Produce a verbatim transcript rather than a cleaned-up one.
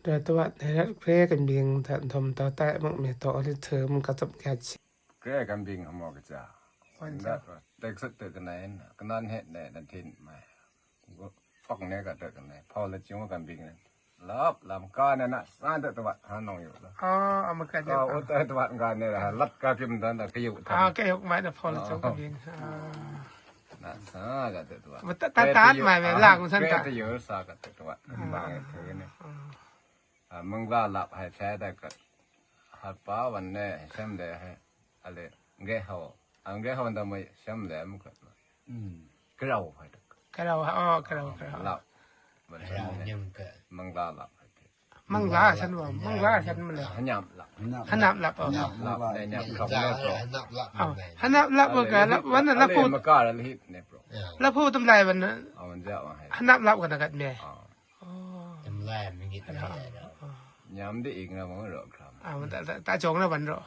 Rø tø wan rø kre kambing ta thom tø ta mong me tø li thøm ka tøp ka chi. Kre kambing mo ka cha. Wan cha. Tek sut tø ka nai, ka nan het ne na thin mai. Fok ne ka tø ka nai. Pau la chung kambing ne. Lap lam ka ne na san tø tø wan ha nong yu la. Ah, ama ka tø. Ka u tø tø wan ka ne la lat ka kim dan da ka yu. Ah, ka yu mai na pau la chung kambing. Ah. Na sa ka tø tø wan. Ma ta ta ta mai me la kung san ta. Kre tø yu sa ka tø tø wan. Bang tø ne. Ah. A, mangla lap hai fe da ka. Har pa wan ne sem de hai. Ale nge ho. A nge ho da mai sem de mu ka. Mm. Krau hai da. Krau, oh, krau, krau. Lap. Wan sem de. Mangla lap hai. Mangla san wa, mangla san ma le. Hanyap lap. Hanyap lap, oh. Hanyap lap, ne nyap kau ne, bro. Oh, hanyap lap ka, lap, wan lap. Ale pu. Makar ale hit ne, bro. Lap pu tum lai wan. Awan ja wan hai. Hanyap lap ka na kat me. Oh. Oh. Tum lai mi ngit na. Nyam di ik na wan ro kram. Ah, ta, ta, ta chong na wan ro.